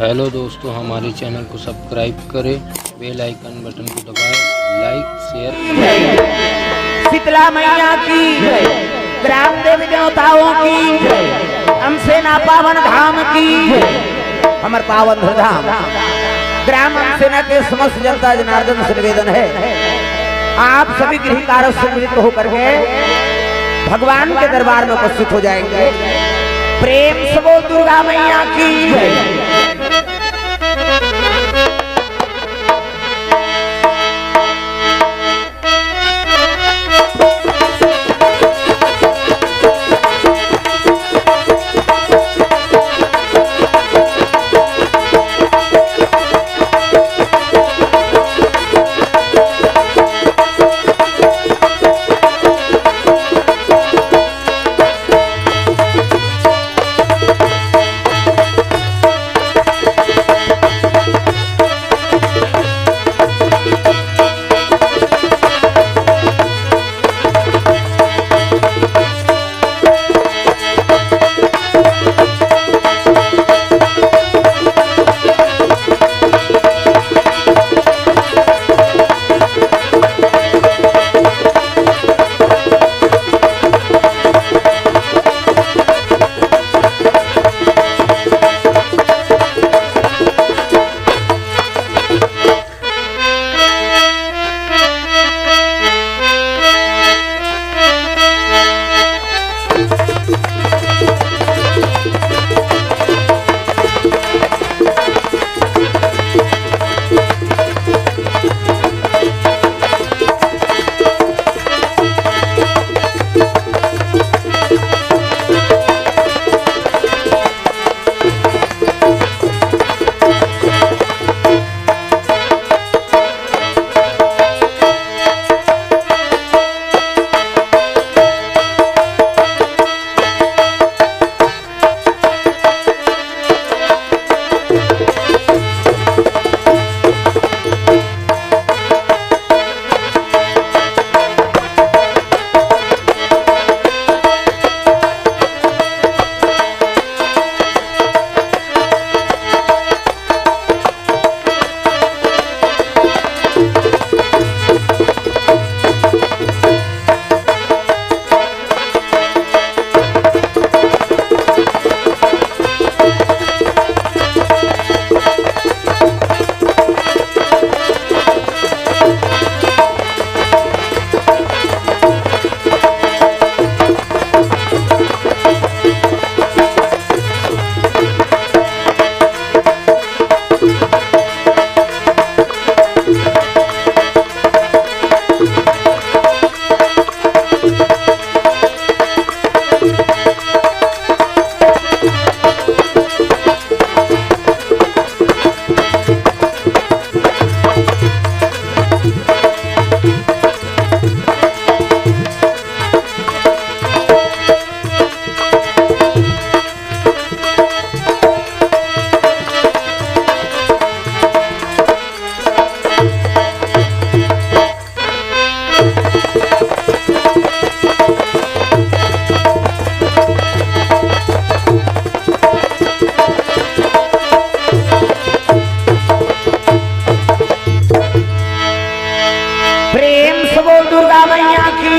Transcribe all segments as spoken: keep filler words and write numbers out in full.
Hello दोस्तों, हमारे channel को सब्सक्राइब करें, बेल आइकन बटन को दबाएं, लाइक, शेयर करें। शीतला मैया की, ग्राम देवी देवताओं की, अमसेना पावन धाम की, हमर पावन धाम ग्राम अमसेना के समस्त जनता जनार्दन से निवेदन है, आप सभी गृह कार्य से मिलित होकर के भगवान के दरबार में उपस्थित हो जाएंगे। प्रेम से बोल दुर्गा मैया की। प्रेम से बोल दुर्गा मैया की।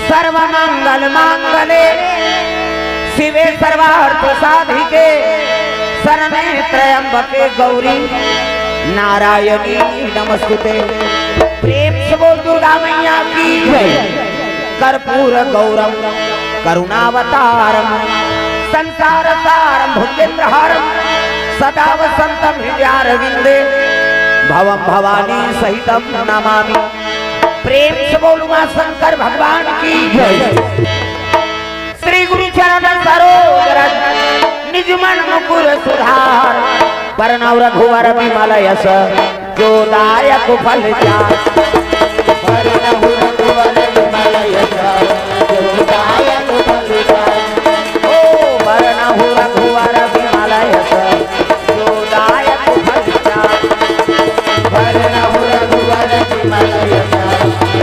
सर्व मंगल मांगले शिवे सर्वार्थ साधिके शरणे त्र्यंबके गौरी नारायणी नमस्तुते। प्रेम से बोल दुर्गा मैया की। कर्पूर गौरम करुणावतारम संसार सारम भुजगेंद्रहारम सदा वसंतम हृदयारविंदे भवम भवानी सहितम नमामि। प्रेम से बोल उमा शंकर भगवान की जय। श्री गुरु चरण सरोज रज निज मन मुकुर सुधार। बरनउँ रघुवर बिमल यस जो दायक फल चार। बरनउँ रघुवर बिमल यस जो दायक फल चार। ओ बरनउँ रघुवर बिमल यस जो दायक फल चार। बरनउँ रघुवर बिमल यस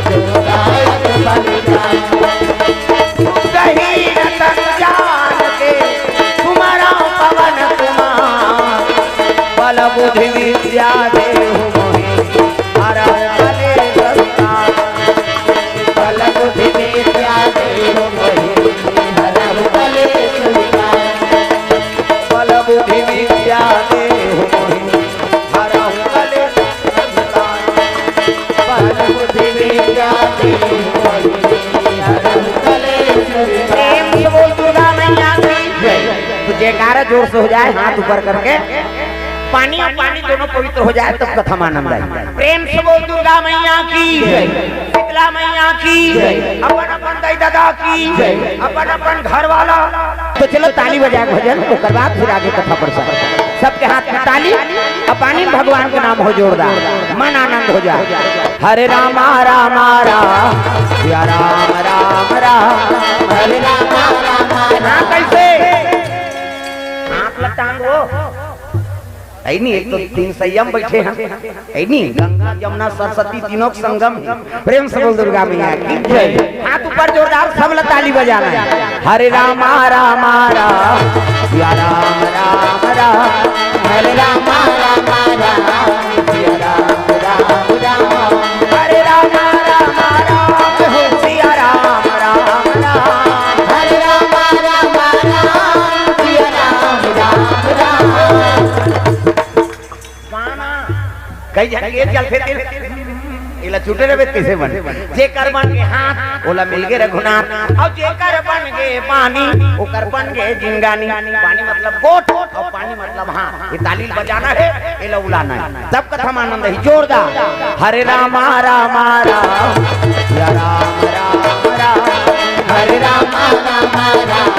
जो दायक फल चार। दुखहीन तन जान के बल बुद्धि विद्या देहु मोहि, हरहु कलेश विकार। बल बुद्धि विद्या देहु मोहि, हरहु कलेश विकार। बल बुद्धि विद्या देहु मोहि, हरहु कलेश विकार। बल बुद्धि विद्या देहु मोहि, हरहु कलेश विकार। प्रेम से बोल दुर्गा मैया की जय। तो जयकारा जोर से हो जाए, हाथ ऊपर करके। पानी और पानी दोनों पवित्र हो जाए, तब कथा में आनंद आए। प्रेम से बोल दुर्गा मैया की, शीतला मैया की, अपन अपन दाई दादा की, अपन अपन घर वाला। तो चलो ताली बजा के भजन, ओकर बाद फिर आगे कथा प्रसंग। सबके हाथ में ताली, और पानी में भगवान के नाम हो जोरदार, मन आनंद हो जाए। हरे रामा रामा राम, सिया राम राम राम, हरे रामा रामा राम। हाँ, कैसे? हाथ लटांग वो। है नी, एक तो तीन संयम बैठे हैं, है नी, गंगा जमुना सरस्वती तीनों के संगम है। प्रेम से बोल दुर्गा मैया की जय। हाथ ऊपर जोरदार, सब ला ताली बजाना है। हरे रामा रामा राम, सिया राम राम राम, हरे रामा रामा राम, सिया राम राम राम। हरे रामा रामा राम, सिया राम राम राम। हरे रामा रामा राम, सिया राम राम राम। कई झन ये चलथे ते, एला छूटे रहे कैसे बन? जेकर बन के हाथ, ओला मिल गे रघुनाथ। और जेकर बन गे पानी, ओकर बन गे जिंगानी। पानी मतलब गोठ और पानी मतलब हाथ। ये ताली बजाना है, एला उलाना है, तब कथा में आनंद है जोरदार। हरे रामा रामा राम, सिया राम राम राम। हरे रामा रामा राम,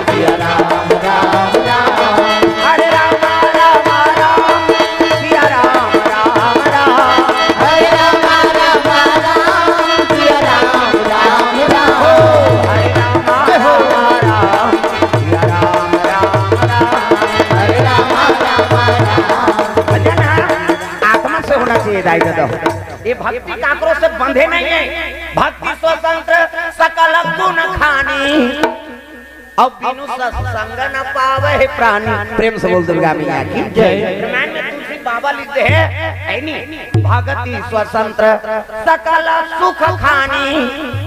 सिया राम राम राम। हरे रामा रामा राम, सिया राम राम राम। हरे रामा रामा राम, सिया राम राम राम। हरे रामा रामा राम, सिया राम राम राम। हरे रामा रामा राम। भजन ह आत्मा से होना चाहिए दाई दादा। ये भक्ति काकरो से बंधे नहीं है। भक्ति स्वतंत्र सकल गुण खानी, अब बिनु सत्संग न पावे प्राणी। प्रेम से बोल दुर्गा मैया की जय। रामायण में तुलसी बाबा लिख दे है, है नी? भक्ति स्वतंत्र सकल सुख खानी।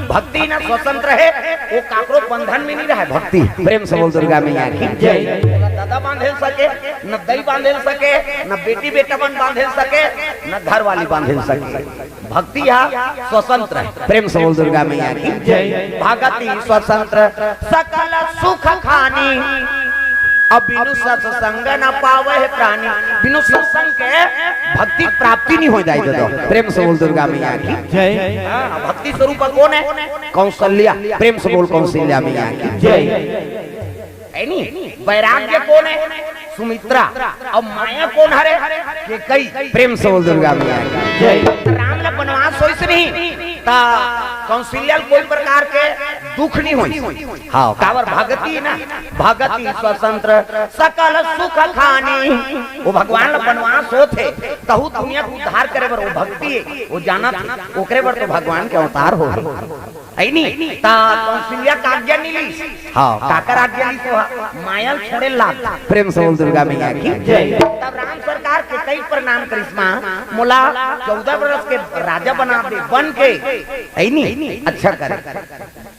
भक्ति न स्वतंत्र है, वो काकरो बंधन में नहीं रहे भक्ति। प्रेम से बोल दुर्गा मैया की जय। न दादा बांधे सके, न दई बांधे सके, न बेटी बेटा मन बांधे सके, न घर वाली बांधे सके। भक्ति हा स्वतंत्र है। प्रेम से बोल दुर्गा मैया की जय। भगति स्वतंत्र सकल सुख खानी, अब बिनु सत्संग न पावे प्राणी। बिनु सत्संग के भक्ति प्राप्ति नहीं हो जाए दादा। प्रेम से बोल दुर्गा मैया की जय। हाँ, भक्ति स्वरूप कौन है? कौशल्या। प्रेम से बोल कौशल्या मैया की जय। है नी? वैराग्य कौन है? सुमित्रा। और माया कौन हरे? केकई। प्रेम से बोल दुर्गा मैया की जय। राम ला बनवास होइस नहीं, ता कौशल्या ल कोई प्रकार के दुख नहीं होइस। हाँ, काबर भगति ना, भगति स्वतंत्र सकल सुख खानी। वो भगवान ला बनवास होथे, तहू दुनिया के उद्धार करे बर वो भक्ति है, वो जानत हे, ओकरे बर तो भगवान के अवतार हो। है नी? ता कौशल्या का आज्ञा नहीं ली। हाँ, काकर आज्ञा ली तो हा? माया ल छोड़े लाग। प्रेम से बोल दुर्गा मैया की जय। तब राम सरकार केकई प्रणाम करिस, माँ, मोला चौदह बरस के राजा बना दे, बन के, है नी? अच्छा करे,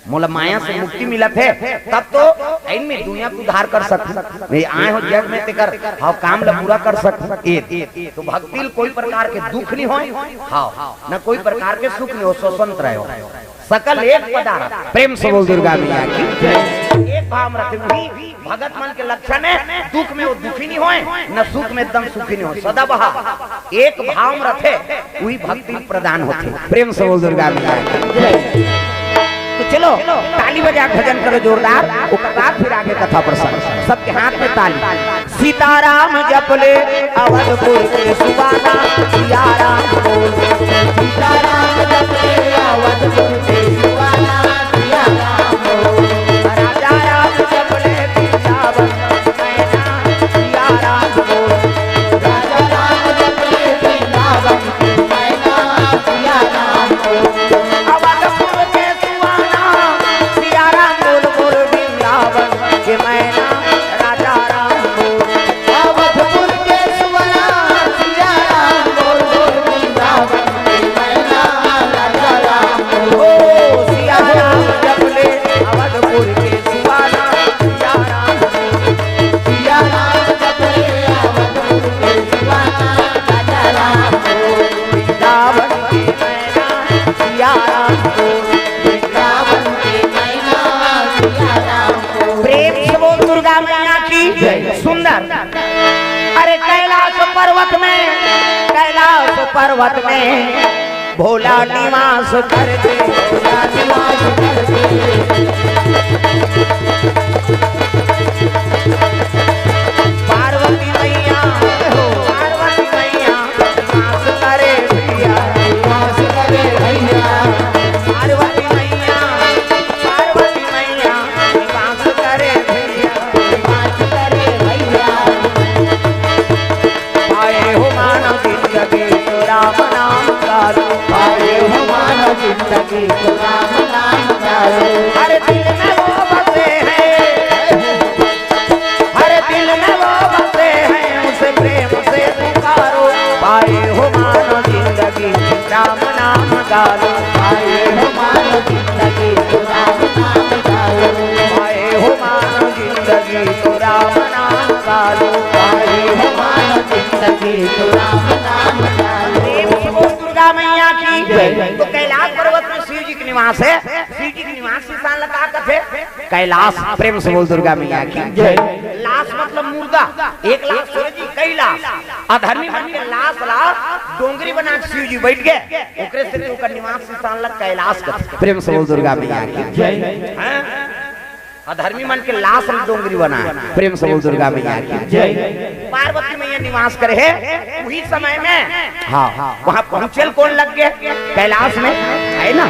मोला माया से मुक्ति मिलत है, तब तो है नी दुनिया को उद्धार कर सकत। मैं आए हो जग में तेकर, हाँ, काम ला पूरा कर सकत। ए, तो भक्ति ल कोई प्रकार के दुख नहीं होय, हाँ, न कोई प्रकार के सुख नहीं हो, स्वतंत्र रहो। सकल एक पदार्थ। प्रेम से बोल दुर्गा मैया की जय। एक भाव में रथे, वही भगत मन के लक्षण है। दुख में वो दुखी नहीं होय, न सुख में एकदम सुखी नहीं होय, सदा बहा एक भाव में रथे, वही भक्ति प्रदान होथे। प्रेम से बोल दुर्गा मैया की जय। तो चलो, ताली बजा के भजन करो जोरदार, ओकर बाद फिर आगे कथा प्रसंग। सबके हाथ में ताली। सीताराम जप ले अवधपुर के सुबाना, सिया राम बोल। सीताराम जप ले अवधपुर के सुबाना, सिया राम बोल। राजा राम जप ले वृंदावन मैना, सिया राम बोल। राजा राम जप ले वृंदावन मैना, सिया राम बोल। अवधपुर के सुबाना, सिया राम बोल, बोल वृंदावन के मैना, राजा राम बोल। अवधपुर के सुबाना, बोल दुर्गा मैया की। सुंदर। अरे कैलाश पर्वत में, कैलाश पर्वत में भोला निवास करथे। पार्वती मैया, पार्वती मैया निवास करे भैया। पार्वती मैया, पार्वती मैया निवास करे भैया। पाए हो मानव जिंदगी तो राम नाम का रूप। पाए हो मानव जिंदगी तो राम नाम का रूप। हर दिल में वो बसे हैं, हर दिल में वो बसे हैं, उसे प्रेम से पुकारो। पाए हो मानव जिंदगी राम नाम का रूप। पाए हो मानव जिंदगी तो राम नाम का रूप। पाए हो मानव जिंदगी तो राम नाम का रूप। पाए हो मानव जिंदगी तो राम नाम का रूप। प्रेम से बोल दुर्गा मैया की। जय। तो कैलाश पर्वत में शिव जी के निवास है। शिव जी के निवास के स्थान ला का कथे? कैलाश। प्रेम से बोल दुर्गा मैया की। जय। लाश मतलब मुर्दा। एक लाख सूरज जी, कैलाश। अधर्मी मन के लाश ला डोंगरी बना के शिव जी बैठ गए, ओकरे से ओकर निवास स्थान ला कैलाश कथे। प्रेम से बोल दुर्गा मैया की। जय। हाँ? अधर्मी मन के लाश ला डोंगरी बनाए। प्रेम से बोल दुर्गा मैया की। जय। पार्वती मैया निवास करे है उही समय में। हाँ, वहाँ पहुँचेल कोन लग गए? कैलाश में, है ना?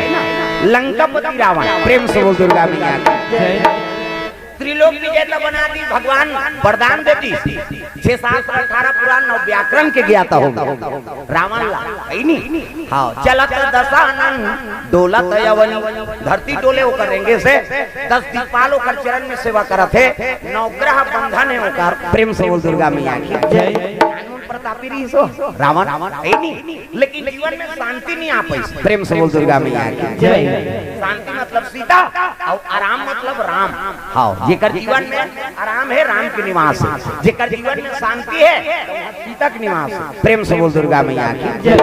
लंकापति रावण। प्रेम से बोल दुर्गा मैया की। जय। त्रिलोक विजेता बना दी, भगवान वरदान दे दी। छह शास्त्र, अठारह पुराण, नौ व्याकरण के ज्ञाता हो रावण ला, है नी? हाँ, चलत दशानन डोलत अवनी, धरती डोले ओकर रेंगे से, दस दिक्पाल ओकर चरण में सेवा करत हे, नवग्रह बंधन है ओकर। प्रेम से बोल दुर्गा मैया की। जय। प्रतापी रहिस हो रावण, है नी? लेकिन जीवन में शांति नहीं आ पाई। प्रेम से बोल दुर्गा मैया की। जय। शांति मतलब सीता और आराम मतलब राम। हाँ, जेकर जीवन में आराम है, राम के निवास है। जेकर जीवन में शांति है, तो वहाँ सीता के निवास है। प्रेम से बोल दुर्गा मैया की। जय।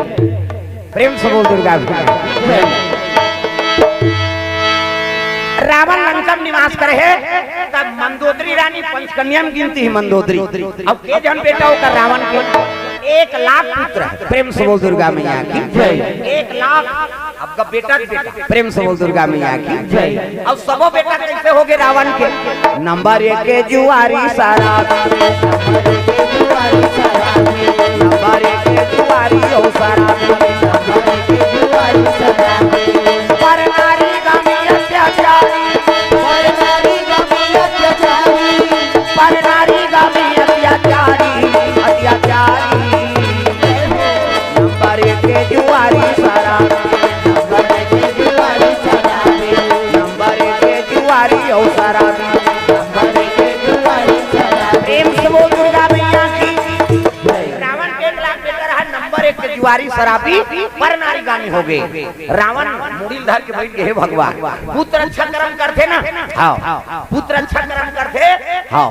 प्रेम से बोल दुर्गा मैया की। जय। रावण लंका में निवास करे है, तब मंदोदरी रानी पंचकन्या में गिनती है मंदोदरी। अब के जन बेटा ओकर रावण के? एक लाख पुत्र है। प्रेम से बोल दुर्गा मैया की। जय। एक लाख। अब का बेटा के बेटा। प्रेम से बोल दुर्गा मैया की। जय। अब सबो बेटा कैसे हो गए रावण के? नंबर एक के जुआरी शराबी। नंबर एक के जुआरी हो शराबी। पर नारी गामी अत्याचारी। पर नारी गामी अत्याचारी, अत्याचारी। नंबर एक के जुआरी शराबी। नंबर एक के जुआरी हो शराबी। प्रेम से बोल दुर्गा मैया की। रावण के एक लाख बेटा रहा, नंबर एक के जुआरी शराबी, पर नारी गामी हो गए। रावण मुड़ी ल धर के बैठ गए, "हे भगवान, पुत्र अच्छा कर्म करथे ना?" हाँ। "पुत्र अच्छा कर्म करथे?" हाँ।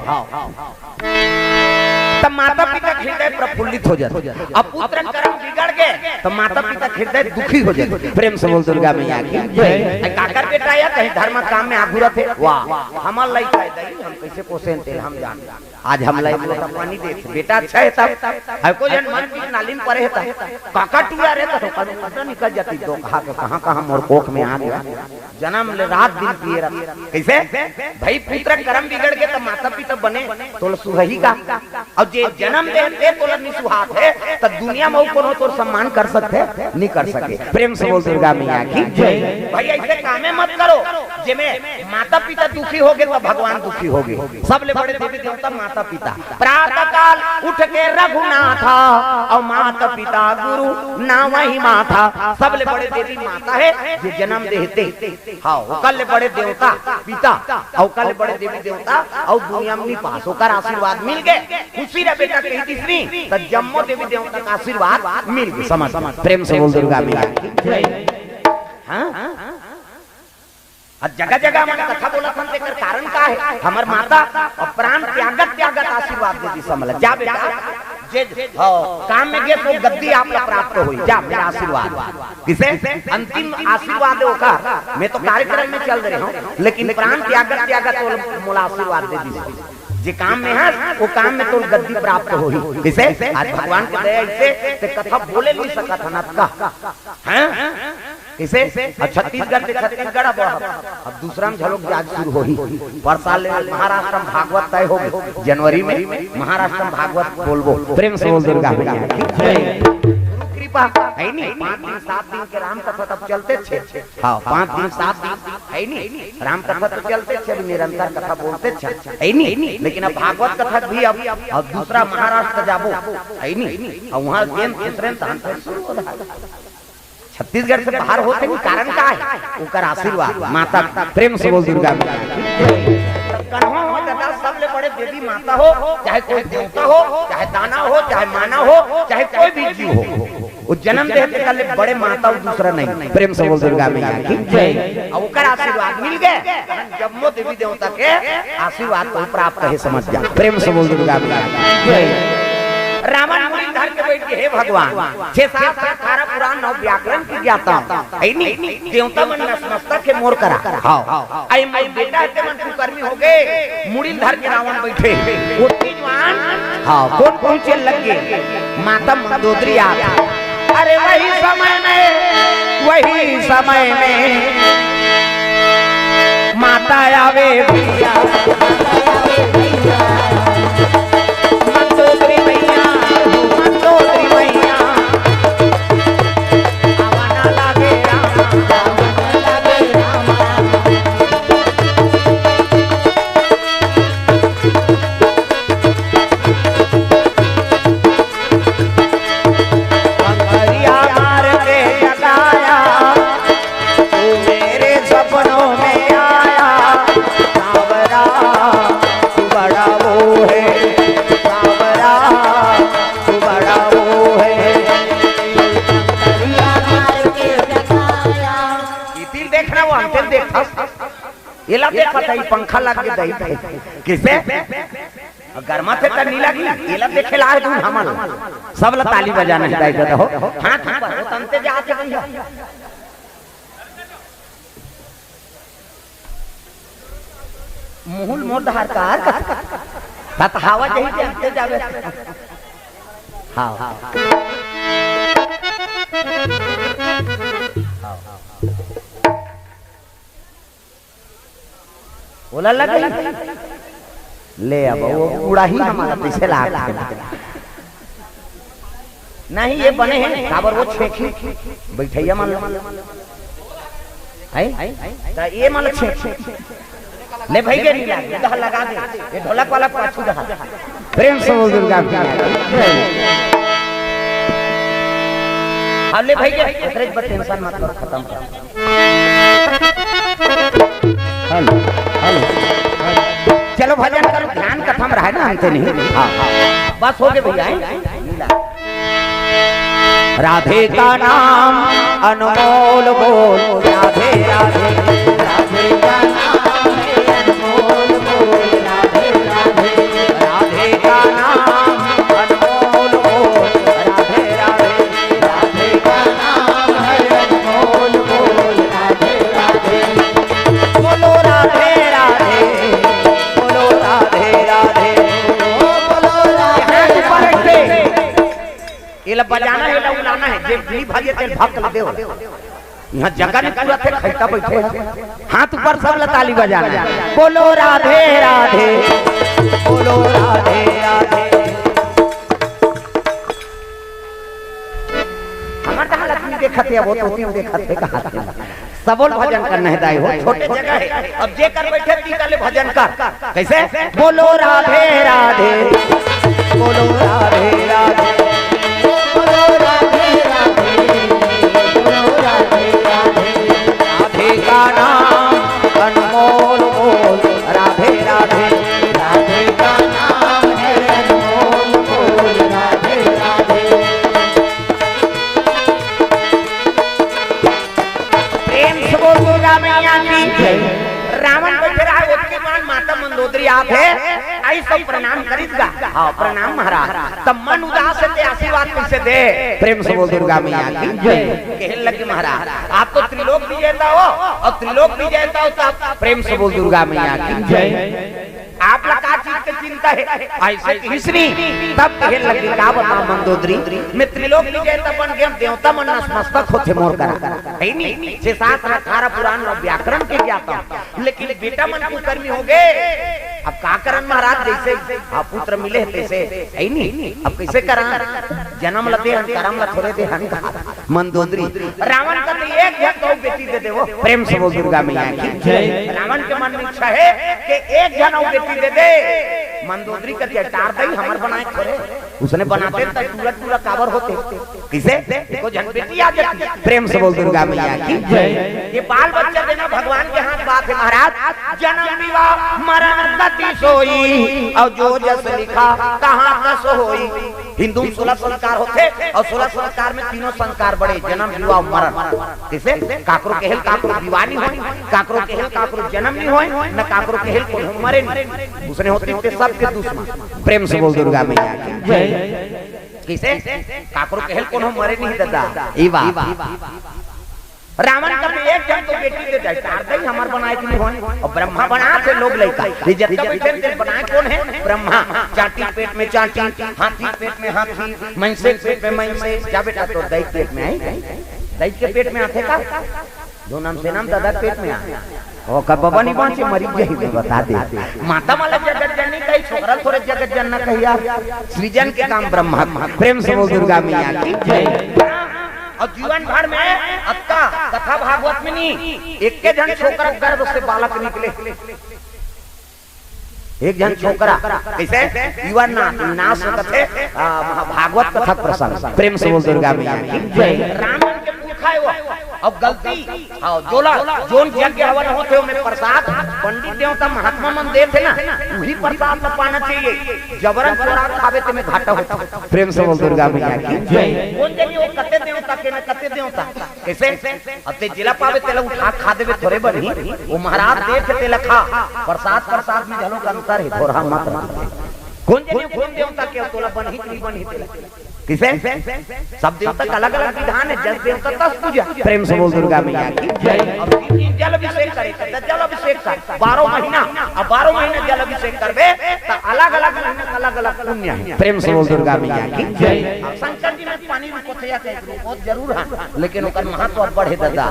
तब माता पिता के हृदय प्रफुल्लित हो जाथे। अब पुत्र कर्म बिगड़ गए, तो माता पिता के हृदय दुखी हो जाथे। प्रेम से बोल दुर्गा मैया की। जय। "ए, काकर बेटा या कहीं धर्म काम में आगू रथे?" "वाह, हमर लइका है दई, हम कैसे पोसेन तेल हम जान।" आज हमला एक लोटा पानी दे, बेटा अच्छा है तब। है कोई जन मन की नाली में पड़े है तब। काका टूरा रे तब, कदम कदम निकल जाती दो कहा के कहाँ कहाँ मोर कोख में आ गया। जन्म ले रात दिन पिए रहता। कैसे? भाई पुत्र कर्म बिगड़ के तब माता पिता बने, तो सुहई का। और जे जन्म दे, दे तोला निसुहात है, तो दुनिया में कोनो तोर सम्मान कर सकते? नहीं कर सके। प्रेम से बोल दुर्गा मैया की। जय। भाई ऐसे कामे मत करो, जेमे माता पिता दुखी हो गए तो भगवान दुखी हो गए। सबले बड़े देवी देवता माता पिता। प्रातः काल उठ के रघुनाथा और माता पिता गुरु नावहि माथा। सबले बड़े देवी माता है जे जन्म देहते। हाँ, ओकर ले बड़े देवता पिता, और ओकर ले बड़े देवी देवता और दुनिया में पास ओकर आशीर्वाद मिल गए। खुशी रह बेटा कही तीसरी, तो जम्मो देवी देवता का आशीर्वाद मिल गए। समझ, समझ, प्रेम से बोल दुर्गा मैया की। जय। हाँ? और जगह जगह मन कथा बोलत हन, तेकर कारण का है? हमर माता और प्राण त्यागत त्यागत आशीर्वाद दे दी, समझ ल। जा बेटा, जे, हाँ, काम में गे तो गद्दी आप ला प्राप्त होई, जा, मेरा आशीर्वाद। किसे? अंतिम आशीर्वाद है ओकर। मैं तो कार्यक्रम में चल रहे हूँ, लेकिन प्राण त्यागत त्यागत वो मोला आशीर्वाद दे दी। जे काम में है, वो काम में तो गद्दी प्राप्त होई। किसे? आज भगवान के दया इसे ते कथा बोले नहीं सकत हन, अतका। हैं? किसे? अब छत्तीसगढ़ से छत्तीसगढ़ अब, अब दूसरा में झलोक जाग शुरू होही। परसाल ले महाराष्ट्र में भागवत तय हो गे, जनवरी में महाराष्ट्र में भागवत बोलबो। प्रेम से बोल दुर्गा मैया की जय। गुरु कृपा है नहीं, पाँच दिन सात दिन के राम कथा तब चलते थे। हाँ, पाँच दिन सात दिन है नहीं, राम कथा तो चलते थे, अभी निरंतर कथा बोलते थे, है नहीं। लेकिन अब भागवत कथा भी अब, अब दूसरा महाराष्ट्र जाबो, है नहीं, अब वहाँ गेंद उतरे धान शुरू हो रहा है। छत्तीसगढ़ से बाहर होते ही कारण का है? ओकर आशीर्वाद, माता। प्रेम से बोल दुर्गा मैया की। कन्हो हो दादा, सबले बड़े देवी माता हो, चाहे कोई देवता हो, चाहे दानव हो, चाहे मानव हो, चाहे कोई भी जीव हो, वो जन्म देते कल बड़े माता हो, दूसरा नहीं। प्रेम से बोल दुर्गा मैया की जय। और ओकर आशीर्वाद मिल गए, जब मो देवी देवता के आशीर्वाद तो प्राप्त है, समझ जा। प्रेम से बोल दुर्गा मैया की जय। रावण मुड़ी धर के बैठ के, हे भगवान, छह शास्त्र, अठारह पुराण, नौ व्याकरण की ज्ञाता हूँ, है नी? देवता मन नतमस्तक हे मोर करा। हाँ। आई मोर बेटा हे, ते मन कुकर्मी हो गए, मुड़ी धर के रावण बैठे। वो तेजवान, हाँ, कौन पहुंचे लग गए? माता मंदोदरी आप। अरे वही समय में, वही समय में माता आवे भैया। मंदोदरी मैया, मंदोदरी मैया, आवा ना लागे रामा। अंगरिया मार के जगाया, तू मेरे सपनों में आया। सांवरा, तू बड़ा वो है, सांवरा, तू बड़ा वो है। ये तिल देखना, वो अंतिल देखा, एला देखा था, ये पंखा लग के दही थे। किसे? गरमा थे त नीला की, एला देखे ला है तू हमल। सब ला ताली बजाना है, दाई दादा हो। हाथ ऊपर, वो तंते जा आते भैया। मुहुल मोर धार कार का। तत हवा जही के अंते जावे। हाँ, हाँ। ओला लगे। ले अब वो उड़ाही हमारा पीछे लाग। नहीं, ये बने हैं, काबर वो छेखी बैठैया मन ला। हैं? त ये मन ला छेखी। ले भाई के नहीं लागे, इधर लगा दे। ये ढोलक वाला पाछू रहा। प्रेम से बोल दुर्गा मैया की। अब ले भाई के, एकरे पर टेंशन मत कर, खत्म कर। Hello, hello. चलो भजन करो, ध्यान कथा में रहे ना, अंते नहीं। हाँ, हाँ। बस हो गए भैया, हैं? राधे का नाम अनमोल बोल, राधे राधे। राधे का नाम है अनमोल बोल, राधे राधे। राधे का नाम अनमोल बोल, राधे राधे। राधे का नाम है अनमोल बोल, राधे राधे। बोलो राधे राधे, बोलो राधे राधे, बोलो राधे राधे। एला बजाना है, एला उलाना है, जे नहीं भजे तेल भक्त ल देव। यहाँ जगह नहीं पूरा थे, खैता बैठे हैं। हाथ ऊपर सब ला ताली बजाना है। बोलो राधे राधे, बोलो राधे राधे। हमर कहाँ लक्ष्मी देखत है, वो तो तीन देखत है, कहाँ थे? सबोल भजन करना है दाई हो, छोटे जगह है। अब जे कर बैठे ती काले भजन कर। कैसे? बोलो राधे राधे, बोलो राधे राधे, बोलो राधे राधे, बोलो राधे राधे। राधे का नाम अनमोल बोल, राधे राधे। राधे का नाम है अनमोल बोल, राधे राधे। प्रेम से बोल दुर्गा मैया की जय। रावण बैठे रहा, ओतके बाद माता मंदोदरी आप है। ऐसा प्रणाम करिस गा। हाँ, प्रणाम महाराज। तब मन उदास हे ते आशीर्वाद कइसे दे? प्रेम से बोल दुर्गा मैया की जय। कहे लगे महाराज, आप तो त्रिलोक विजेता हो, और त्रिलोक विजेता हो तब प्रेम से बोल दुर्गा मैया की जय। आप ला का चीज के चिंता हे? ऐसे कहिस नी, तब कहे लगे, का बताओ मंदोदरी, मैं त्रिलोक विजेता बन गेंव, देवता मन नतमस्तक होथे मोर करा। हे नी, छह शास्त्र, अठारह पुराण अउ व्याकरण के ज्ञाता हूँ, लेकिन बेटा मन कुकर्मी हो गे। अब का करन महाराज, जइसे हाँ पुत्र मिले हे तइसे, हे नी, अब कइसे करन? जनम ल देहन, करम ल थोरे देहन का। मंदोदरी, रावण कथे एक झन तो बेटी दे देवो। प्रेम से बोल दुर्गा मैया की जय। रावण के मन में इच्छा हे कि एक झन अउ बेटी दे दे। मंदोदरी कथे, "टार दई, हमर बनाए थोरे।" उसने बनाते त टूरा टूरा काबर होते। कइसे? एको झन बेटी आ जाती। प्रेम से बोल दुर्गा मैया की जय। ये बाल बच्चा देना भगवान के हाथ बात हे महाराज। जनम विवाह मरण गति सोई, अउ जो जस लिखा तहाँ तस होई। हिंदू में सोलह संस्कार होथे, अउ सोलह संस्कार में तीनों संस्कार बड़े, जनम, विवाह, मरण। कइसे? काकरो केहेल काकरो विवाह नी होय, काकरो केहेल काकरो जनम नी होय, न काकरो केहेल कोनो मरे नी। उसने होती ते सबके दुश्मन। प्रेम से बोल दुर्गा मैया की जय। कइसे? काकरो केहेल कोनो मरे नी ददा। ए बात। रावण कथे एक झन तो बेटी दे दे, टार दई, हमर बनाए के नी होय। अउ ब्रह्मा बनाथे लोग लइका। ये जतका बइठे हे, बनाए कोन हे? ब्रह्मा। चांटी पेट में चांटी, हाथी पेट में हाथी, मइनसे पेट में मइनसे। जा बेटा, तोर दई पेट में आही? दई के पेट में आथे का? जो नाम से नाम ददा पेट में आ। ओ का बबा नी बांचे, मरी जाही, मैं बता दे। माता मन ला जगत जननी कही, छोकरा ल थोरे जगत जनना कही यार। सृजन के काम ब्रह्मा। प्रेम से बोल दुर्गा मैया की जय। अउ जीवन भर में अतका कथा भागवत में नी, एके झन छोकरा गर्भ से बालक निकले। एक झन छोकरा, कइसे? युवा ना-, नाश में कथे, आ, महा-, भागवत कथा प्रसंग। प्रेम से बोल दुर्गा मैया की जय। राम के पुरखा हे वो। अब गलती, हाँ, जोला, जोन यज्ञ हवन होथे, ओमे प्रसाद पंडित देवता महात्मा मन देथे ना, उही प्रसाद ल पाना चाहिए। जबरन चोरा खाबे, तेमे घाटा होथे। प्रेम से बोल दुर्गा मैया की जय। कोन जनी वो कते देवता के न कते देवता। कइसे? अब ते जेला पाबे, तेला उठा खा देबे, थोरे बनही। वो महाराज देथे, तेला खा। प्रसाद, प्रसाद में घलो अंतर हे, थोरहा मत रख। कोन जनी कोन देवता के, तोला बनही कि नहीं बनही तेला। कइसे? सब देवता का अलग-अलग विधान हे, जस देवता तस पूजा। प्रेम से बोल दुर्गा मैया की जय। अब तीन दिन जल अभिषेक करे, त जल अभिषेक कर, बारह महीना, अब बारह महीना जल अभिषेक करबे, त अलग-अलग महीना का अलग-अलग पुण्य हे। प्रेम से बोल दुर्गा मैया की जय। अब शंकर जी में पानी रुकोथे या कहीं रुकोथे जरूर हे, लेकिन ओकर महत्व अब बढ़े ददा।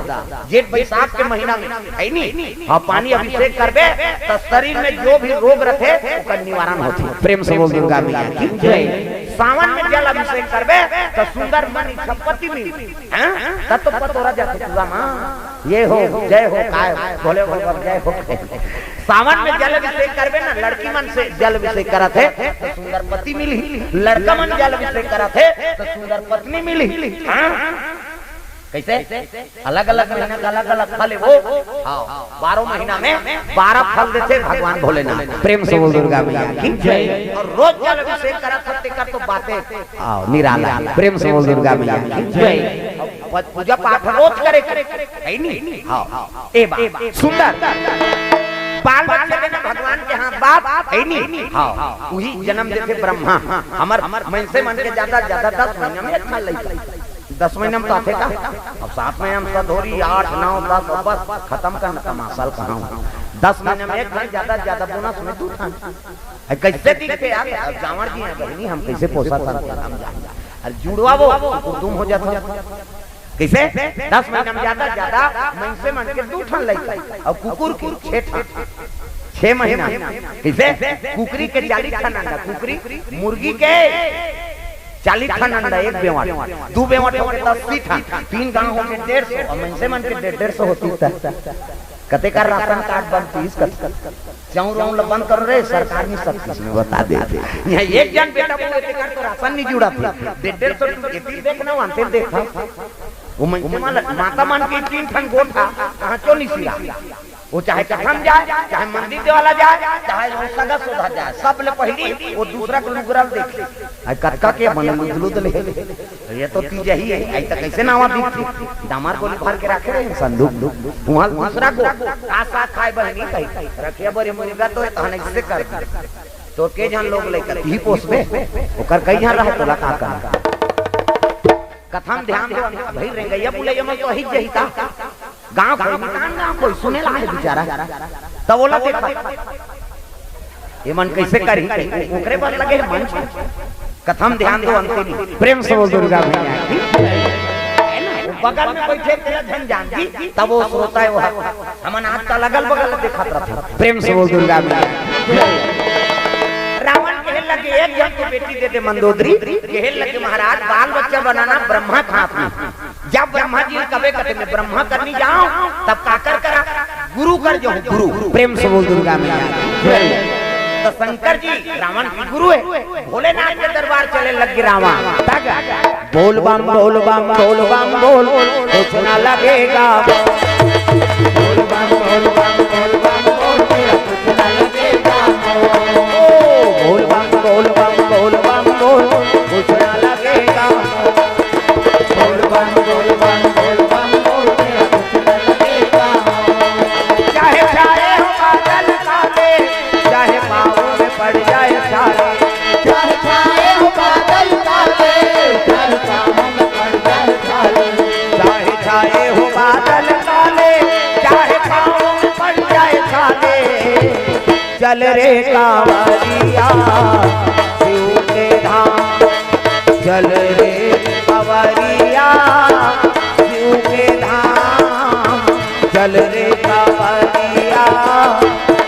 जेठ बैसाख के महीना में, हे नी? हाँ, पानी अभिषेक करबे, त शरीर में जो भी रोग रथे, ओकर निवारण होथे। प्रेम से बोल दुर्गा मैया की जय। सावन में जल अभिषेक करबे, त सुंदर मन इच्छा पति मिली। हाँ? तब तो पतोरा जाथे पूरा माँ। ये हो, जय हो, काय, भोले भोले बाबा, जय हो। सावन में जल अभिषेक करबे ना, लड़की मन से जल अभिषेक करत हे, त सुंदर पति मिली। लड़का मन जल अभिषेक करत हे, त सुंदर पत्नी मिली। हाँ? कइसे? अलग-अलग महीना का अलग-अलग फल हे वो। हाँ, बारह महीना में बारह फल देथे भगवान भोलेनाथ। प्रेम से बोल दुर्गा मैया की जय। अउ रोज जल अभिषेक करत हे, तेकर तो बाते, हाँ, निराला। प्रेम से बोल दुर्गा मैया की जय। अउ पूजा पाठ रोज करे, हे नी? हाँ, ए बात सुंदर। बाल बच्चा देना भगवान के हाथ बात, हे नी? हाँ, उही जनम देथे ब्रह्मा। हमर मइनसे मन के जादा, जादा दस महीना में अच्छा लइका। दस महीना में तो आथे का? अब सात महीना में सधोरी, आठ, नौ, दस, अब बस खतम करना तमाशा ल कहांव। दस महीना में एक ठन, जादा से जादा बोनस में दू ठन। अरे कइसे दिखथे यार? अब जांवर जी हे बहिनी, हम कइसे पोसत हन, हम जान। अरे जुड़वा वो, कुकुरदुम हो जाथे। कइसे? दस महीना में जादा से जादा मइनसे मन के दू ठन लइका, अउ कुकुर के छह ठन। छह महीना। कइसे? कुकरी के चालीस ठन अंडा, कुकरी, मुर्गी के चालीस ठन अंडा एक बेंवट, दू बेंवट होगे त अस्सी ठन, तीन गांव होगे डेढ़ सौ, अउ मइनसे मन के डेढ़, डेढ़ सौ होतिस त कतेक राशन कार्ड बनतिस, कत-, चाउर वाउर ल बंद करो रे, सरकार नइ सकतिस, मैं बता देत हंव। इहां एक झन बेटा बहू हे तेकर तो राशन नइ जुड़त हे, डेढ़, डेढ़ सौ टू एती देखना, वहां ते देखा। वो मइनसे मन ल, माता मन के तीन ठन गोठ हे, कहां चो नइ सिरा। वो चाहे कथा म जाय, चाहे मंदिर देवाला जाय, चाहे वो सगा सोधा जाय, सबले पहिली वो दूसरा के लुगरा ल देखे। अरे कतका के मन लुदलुद ले। ये तो तीजा ही हे, अइसे कइसे नावा दिखथे? डामर गोली भर के रखे रहे संदूक। उहां दूसरा को का साग खाय बहिनी कही, रखिया बरे मुर्गा तो हे, तहन अइसे कर दे। तो के झन लोग लइका ही पोसबे, ओकर कई झन रहे, तोला का करना? कथा म ध्यान दो। भाई, रेंगइया बुलइया मन तो अहिच जही ता। गाँव के मितान गाँव कोई सुने ला हे बिचारा, तब ओला देखा, ये मन कैसे करही, ओकरे बर लगे हे मंच। कथा म ध्यान दो, अंतिम। प्रेम से बोल दुर्गा मैया की। है ना? वो बगल में बैठे तेरा झन जान जी, तब वो श्रोता है, वो हमन आजकल अगल बगल देखत रहत हन। प्रेम से बोल दुर्गा मैया। रावण कहे लगे, एक झन के बेटी दे दे मंदोदरी। कहे लगे, महाराज, बाल बच्चा बनाना ब्रह्मा के हाथ में। जब ब्रह्मा जी कबे कथे, मैं ब्रह्मा करनी जाऊं, तब काकर करा? गुरु कर जो गुरु। प्रेम से बोल दुर्गा मैया। तो शंकर जी रावण के गुरु है। भोलेनाथ के दरबार चले लग गे रावण। तक बोल बम बोल बम बोल बम बोल, कुछ ना लगेगा। बोल बम बोल बम बोल बम बोल, कुछ ना लगेगा। ओ बोल बम बोल बम बोल बम बोल, कुछ ना लगेगा। बोल बम बोल बम बोल बम बोल, कुछ ना लगेगा। चाहे छाए हो बादल काले, चाहे पाँव में पड़ जाए छाले। चाहे छाए हो बादल काले, चाहे पाँव में पड़ जाए छाले। चाहे छाए हो बादल काले, चाहे पाँव में पड़ जाए छाले। चल रे कांवरिया शिव के धाम, चल रे कांवरिया शिव के धाम, चल रे कांवरिया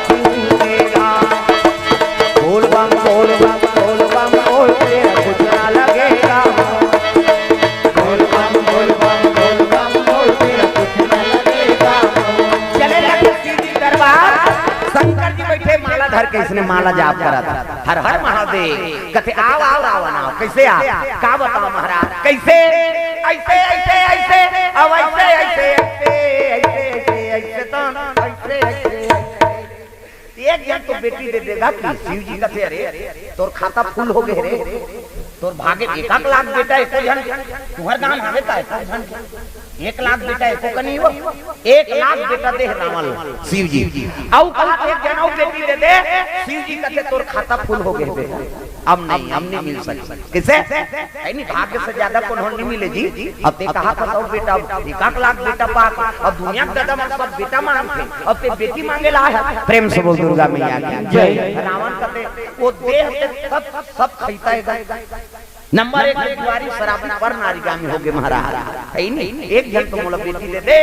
शिव के धाम। बोल बम बोल बम बोल बम बोल, तेरा कुछ ना लगेगा। बोल बम बोल बम बोल बम बोल, तेरा कुछ ना लगेगा। चले लगे शिव जी दरबार, शंकर जी बैठे माला धर के, इसने माला जाप करत हे, हर हर महादेव। कथे, "आव, आव रावण, आव।" कैसे आव? का बताओ महाराज, कैसे? ऐसे, ऐसे, ऐसे, अब ऐसे, ऐसे, ऐसे, ऐसे, ऐसे, ऐसे, तो ऐसे, ऐसे, ऐसे। एक झन तो बेटी दे देगा कि? शिव जी कथे, "अरे, तोर खाता फुल हो गे रे, तोर भागे एक एक लाख बेटा, एको झन तुंहर गांव हवे का, एको झन?" एक लाख बेटा एको कनी हो, एक लाख बेटा दे रावण ल शिव जी। अउ कहा एक जन अउ बेटी दे दे, शिव जी कथे तोर खाता फुल हो गे बेटा, अब नहीं, अब नहीं मिल सके। किसे? है नहीं, भाग्य से ज्यादा कोनो नहीं मिले जी। अब ते कहा था तो बेटा, अब एक आध लाख बेटा पाक, अब दुनिया के दादा मन सब बेटा मांगथे, अब ते बेटी मांगे ला है। प्रेम से बोल दुर्गा मैया की जय। रावण कथे वो देह से सब, सब खैता है। नंबर एक में जुआरी शराबी पर नारीगामी हो गे महाराज। है नहीं, एक झन तो मोला बेटी दे दे।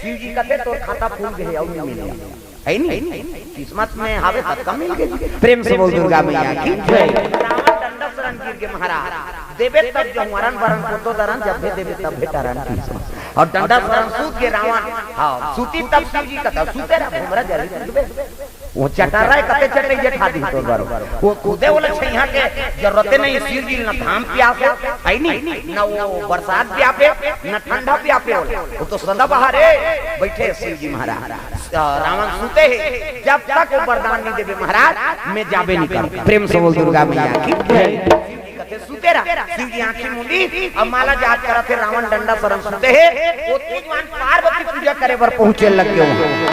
शिव जी कथे तोर खाता फूल गे हे, अउ नहीं मिले। है नहीं, किस्मत में हावे तब का मिल गे। प्रेम से बोल दुर्गा मैया की जय। रावण डंडा शरण गिर गे महाराज। देबे तब जहुआरन बरन पोतो दरन, जब भी देबे तब भेटारन किस्मत। अउ डंडा शरण सूत गे रावण। हाँ, सूती तब शिव जी कथा सूते रहा, घुमरा जल्दी वो चटर्रा हे, कते चटई जेठा दी तोर बर। वो खुदे ओला छइहां के जरूरते नहीं, शिव जी ल ना धाम पियास हे, है नी? ना वो बरसात पियाबे, ना ठंडा पियाबे ओला। वो तो सदाबहार हे, बैठे हे शिव जी महाराज। अ, रावण सूते हे, जब तक वो वरदान नहीं देबे महाराज, मैं जाबे नहीं करूं। प्रेम से बोल दुर्गा मैया की जय। कथे, "सुते रह।" शिव जी आंखी मूंदी, अब माला जाप करत हे, रावण डंडा शरण सुते हे। वो तेजवान पार्वती पूजा करे बर पहुंचे लग गे।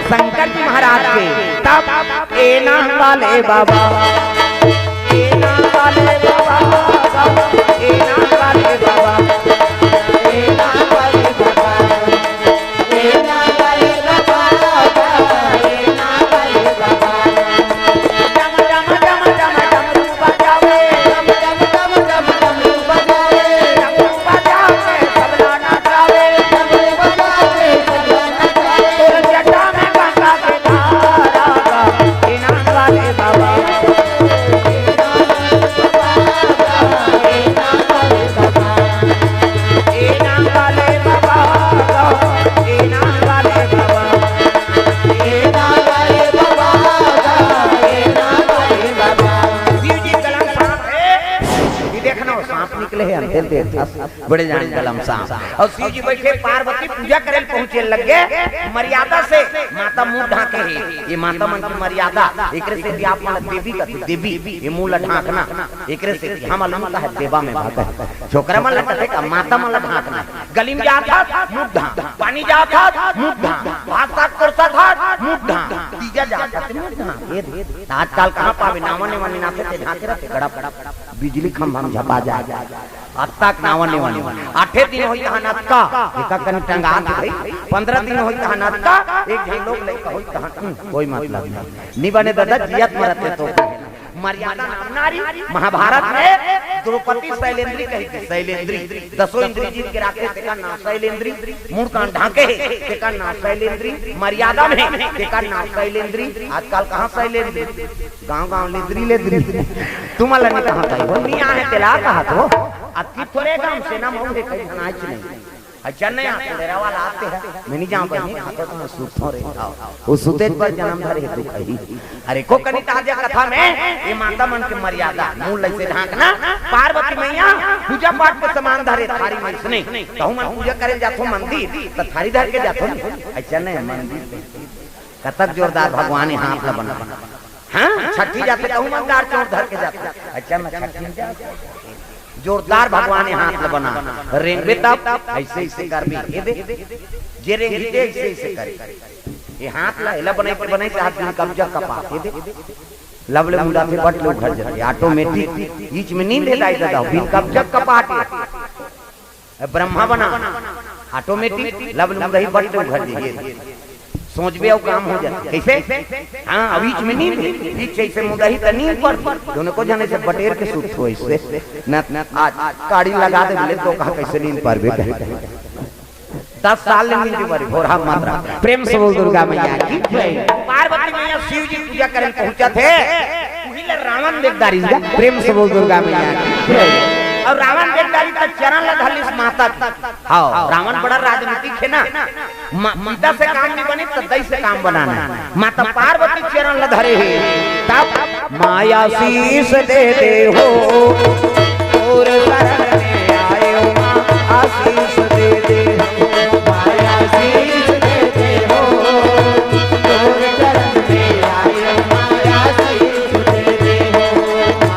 शंकर जी महाराज के तब, "ए नाम वाले बाबा, ए नाम वाले बाबा, ए नाम वाले बाबा, ए नाम वाले बाबा।" शिव जी कलम सांप हे, ये देखना, वो सांप निकले हे, अंते देख, बड़े जान कलम सांप। अउ शिव जी बैठे, पार्वती पूजा करे पहुंचे लग गे। मर्यादा से माता मुंह ढांके हे, ये माता मन के मर्यादा। एकरे से भी आप मन देवी कथे, देवी, ये मुंह ला ढांकना। एकरे से भी हम अलमुता है देवा में भाग है। छोकरा मन ला कथे का माता मन ला ढांकना। गली में जात हस, मुंह ढांक। पानी जात हस, मुंह ढांक। भात साग परोसत हस, मुंह ढांक। तीजा जात हे, तेन ढांके दे। त आजकल कहाँ पाबे, नावा नेवा निनाथे ते ढांके रथे, गड़प, बिजली खंभा म झपा जाय। अतका के नावा नेवा निनाथे। आठे दिन होही तहाँ नतका, एका कनी टंगात हे भाई। पंद्रह दिन होही तहाँ नतका, एक झन लोग लइका होही तहाँ, हम्म, कोई मतलब नहीं। नी बने ददा, जियत मरत हे तो। मर्यादा नाम नारी, महाभारत में द्रौपदी शैलेंद्री कही थी, शैलेंद्री। दसों इंद्री जीत के राखे, तेकर नाम शैलेंद्री। मुड़ कान ढांके हे, तेकर नाम शैलेंद्री। मर्यादा में हे, तेकर नाम शैलेंद्री। आजकल कहाँ शैलेंद्री? गांव गांव लेंद्री लेंद्री। तुम्हारा नहीं कहाँ था? वो नहीं आए, तेला कहा तो। अतकी थोरे गांव से ना मऊ हे, कहीं घनाच नहीं। अच्छा नहीं, आप डेरा वाला आते हैं। मैं नहीं जाऊँ बहिनी, खातो तो मैं सुतों रे। वो सुते पर जन्म धरे दुख ही। अरे को कनी ताजा कथा में ये माता मन के मर्यादा, मूल लइसे ढांकना, पार्वती मैया पूजा पाठ के सामान धरे थारी में इसने, कहूँ मन पूजा करे जाथो मंदिर, तो थारी धर के जाथो नहीं। अच्छा नहीं, मंदिर में कतक जोरदार भगवान ये हाथ ला बना। हाँ, छठी जाथे कहूँ मन दार चोर धर के जाथे। अच्छा मैं छठी में जा, जोरदार भगवान ये हाथ ला बना। रेंगबे तब ऐसे ऐसे करबे, ये दे, जे रेंगही ते ऐसे ऐसे करे। ये हाथ ला, एला बनाई के बनाई के हाथ दिन कब्जा कपा, ये दे। लब ले मुंडा से बट ले उघर जाथे, ऑटोमेटिक। ईच में नींद हे दाई ददा, बिन कब्जा कपाटे। ए, ब्रह्मा बना, ऑटोमेटिक, लब ले मुंडा ही बट ले उघर जाथे। सोचबे अउ काम हो जाथे। कैसे? हाँ, अब ईच में नींद हे, ईच ऐसे मुंडा ही त नींद पर, दोनों को जाने से बटेर के सुत हो इससे। न, न, आज काड़ी लगा दे बोले तो कहा कैसे नींद पर भी। दस साल ले मिलके मरी, भोरहा मात्रा। प्रेम से बोल दुर्गा मैया की जय। पार्वती मैया शिव जी पूजा करे पहुंचा थे, उही ले रावण देख डारिस गा। प्रेम से बोल दुर्गा मैया की जय। अउ रावण देख डारिस त चरण ला धर लिस माता के। हाँ, रावण बड़ा राजनीतिक हे ना। मा-, पिता से काम नहीं बने तो दई से काम बनाना हे। माता पार्वती चरण ला धरे हे, तब माया शीश दे दे हो, तोर शरण में आयो माँ, आशीष दे दे हो। माया शीश दे दे हो, तोर शरण में आयो माँ, आशीष दे दे हो।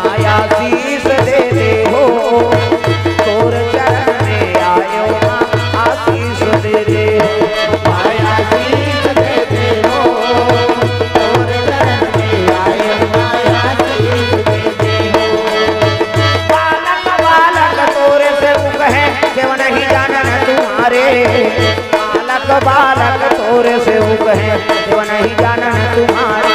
माया शीश दे दे हो, तोर चरण में आयो माँ, आशीष दे दे हो। माया शीश दे दे हो, तोर चरण में आयो माँ, आशीष दे दे हो। बालक बालक तोरे सेवक हैं, सेवा नहीं जानन तुम्हारे। बालक बालक तोरे सेवक हैं, सेवा नहीं जानन तुम्हारे।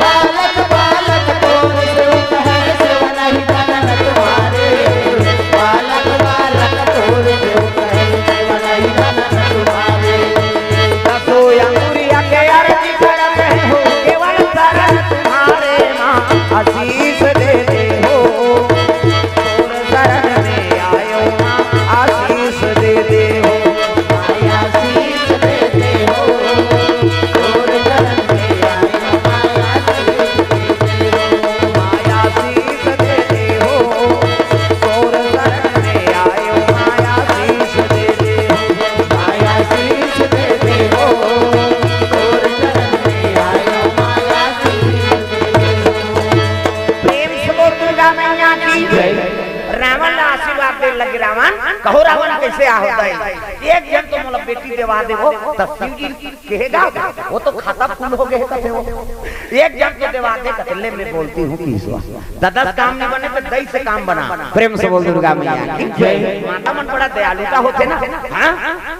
बालक बालक तोरे सेवक हैं, सेवा नहीं जानन तुम्हारे। बालक बालक तोरे सेवक हैं, सेवा नहीं जानन तुम्हारे। दसो अंगुरिया के आरती करत हैं, केवल शरण तुम्हारे माँ, आशीष दे दे हो। तोर शरण में आयो माँ, आशीष दे दे हो। माया शीश दे दे हो, तोर शरण में आयो माँ, आशीष दे दे हो। माया शीश दे दे हो, तोर शरण में आयो माँ, आशीष दे दे हो। माया शीश दे दे हो, तोर शरण में आयो माँ, आशीष दे दे हो। प्रेम से बोल दुर्गा मैया की जय। रावण ला आशीर्वाद दे लगे, रावण कहो, रावण कैसे आहो दई, एक झन तो मोला बेटी देवा देवो, त शिव जी कहेगा, वो तो खाता फुल हो गए कथे वो। एक झन तो देवा दे, कथे ले मैं बोलती हूँ कि ईश्वर, ददस काम नहीं बने तो दई से काम बना। प्रेम से बोल दुर्गा मैया की जय। माता मन बड़ा दयालुता होथे ना। हाँ,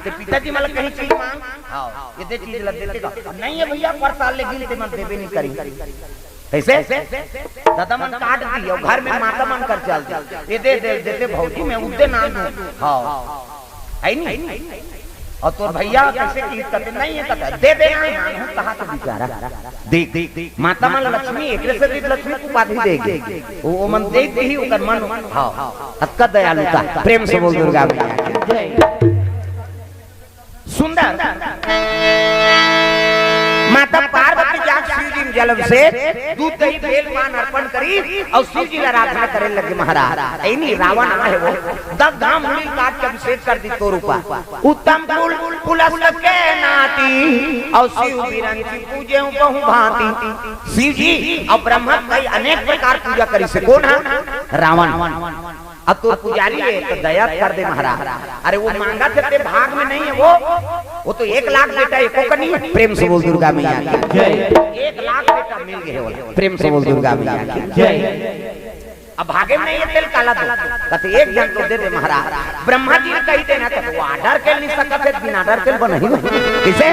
तो पिताजी मन ला कहीं चीज मांग, हाँ, ये दे चीज ला देते का। नहीं है भैया, पर साल ले गिनते मन देबे नहीं करी। कैसे? ददा मन काट दी अउ घर में माता मन कर चल दी। ये दे, दे, देते भौजी, मैं उद्दे ना दूं। हाँ। है नहीं? अउ तोर भैया कैसे की कते नहीं है, कते दे देना है, मांगू कहा तो बेचारा। देख, देख, माता मन लक्ष्मी, एकरे से भी लक्ष्मी को उपाधि देगी। वो, वो मन देख ही ओकर मन, हाँ, अतका दयालुता। प्रेम से बोल दुर्गा मैया की जय। सुंदर। माता पार्वती जाके शिव जी में जल अभिषेक, दूध दही बेल पान अर्पण करी अउ शिव जी ला आराधना करे लगे महाराज। ऐ नहीं, रावण आए वो, दस धाम मुड़ी काट के अभिषेक कर दी तोर ऊपर। उत्तम कुल पुलस्त के नाती, अउ शिव बिरंची पूजे बहु भांति। शिव जी अउ ब्रह्मा कई अनेक प्रकार पूजा करी से। कौन है? रावण, अब तो पुजारी है तो दया कर दे महाराज। अरे वो मांगा थे, ते भाग में नहीं है वो। वो तो एक लाख बेटा एको का नहीं है। प्रेम से बोल दुर्गा मैया की जय। एक लाख बेटा मिल गए वो। प्रेम से बोल दुर्गा मैया की जय। अब भागे में नहीं है, तेल काला दो। कहते एक जन तो दे दे महाराज। ब्रह्मा जी ने कही देना तो वो आर्डर के नहीं सकत है, बिना आर्डर के बना ही नहीं। किसे?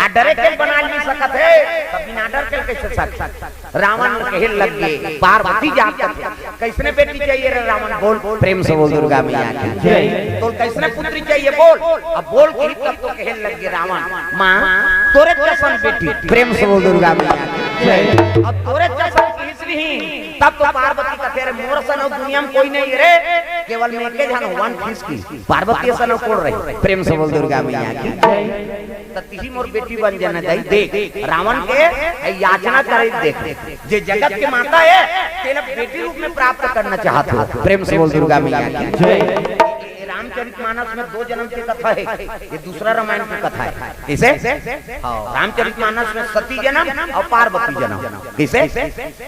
आर्डर के बना नहीं सकत है, तो बिना आर्डर के कैसे सकत? रावण कहे लग गए, पार्वती जात कथे, कैसने बेटी चाहिए रे रावण, बोल। प्रेम से बोल दुर्गा मैया की जय। तो कैसने पुत्री चाहिए, बोल। अब बोल के ही तब तो कहे लग गए रावण, माँ, तोरे जसन बेटी। प्रेम से बोल दुर्गा मैया की जय। अब तोरे जसन की इसलिए तब तो पार्वती कथे रे, मोर सन दुनिया में कोई नहीं रे, केवल मैं एके जन हवन खीस की, पार्वती सन कोड़ रही। प्रेम से बोल दुर्गा मैया की जय। त तिही मोर बेटी बन जाना दाई। देख, रावण के याचना करे, देख, जे जगत के माता है, तेला बेटी रूप में प्राप्त करना चाहत हो। प्रेम से बोल दुर्गा मैया की जय। ये रामचरित मानस में दो जन्म की कथा है, ये दूसरा रामायण की कथा है। किसे? हाँ, रामचरित मानस में सती जन्म और पार्वती जन्म। किसे?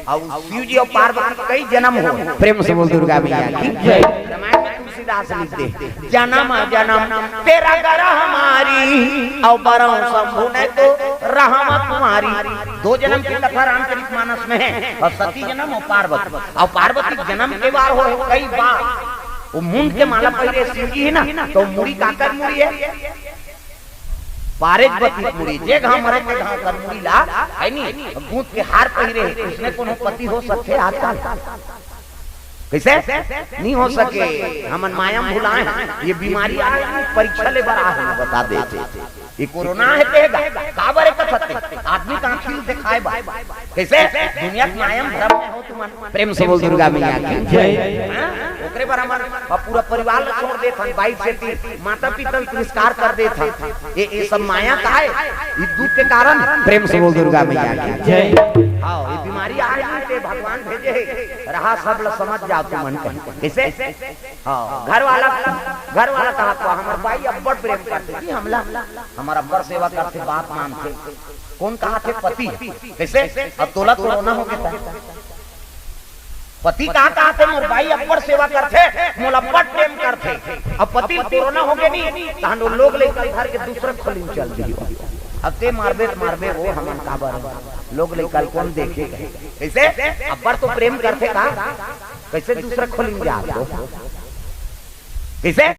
और शिव जी और पार्वती कई जन्म हो। प्रेम से बोल दुर्गा मैया की जय। रामायण में तुलसीदास लिख दे, जन्म जन्म तेरा गरह मारी, और बरहु शंभु ने तो रहम तुम्हारी। दो जन्म की कथा रामचरित मानस में है, और सती जन्म और पार्वती। और पार्वती जन्म के बार हो कई बार, वो मुंड के माला पहिरे शिव जी है ना, तो मुड़ी काकर मुड़ी है, पारेज बती मुड़ी, जे घाव मरे ते घाव कर मुड़ी ला, है नी, गूंथ के हार पहिरे है, उसने कोनो पति हो सकते आजकल? कैसे? नहीं हो सके। हमन माया में भुलाए हैं। ये बीमारी आ रही है, परीक्षा ले बर आ है, बता देते। ये कोरोना है तेगा, काबर एक कथते? आदमी का आँखी दिखाए बा। कैसे? दुनिया के माया में भरम में हो तुमन। प्रेम से बोल दुर्गा मैया की जय। हाँ? ओकरे बर हमन अब पूरा परिवार ला छोड़ देत हन, बाइक से ती-, माता पिता ल तिरस्कार कर देत हन। ये, ये सब माया का है, ये दुख के कारण। प्रेम से बोल दुर्गा मैया की जय। हाँ, ये बीमारी आ रही है, भगवान भेजे है, रहा सब ला समझ जाओ तुमन कहीं। कैसे? हाँ, घर वाला, घर वाला कहा तो हमार बाई अब्बड़ प्रेम करथे जी हमला, हमार अब्बड़ सेवा करथे, बात मानथे। कौन कहा थे? पति। कैसे? अब तोला कोरोना हो गया था। पति का कहा थे? मोर बाई अब्बड़ सेवा करथे, मोला अब्बड़ प्रेम करथे। अब पति ल कोरोना हो गया नहीं, तहन वो लोग लइका घर के दूसरा खोली में चल दियो। अब ते मारबे त मारबे, वो हमन काबर, लोग लइका ल कौन देखे? कैसे? अब्बड़ तो प्रेम करथे का, कैसे दूसरा खोली में जा दो? कैसे?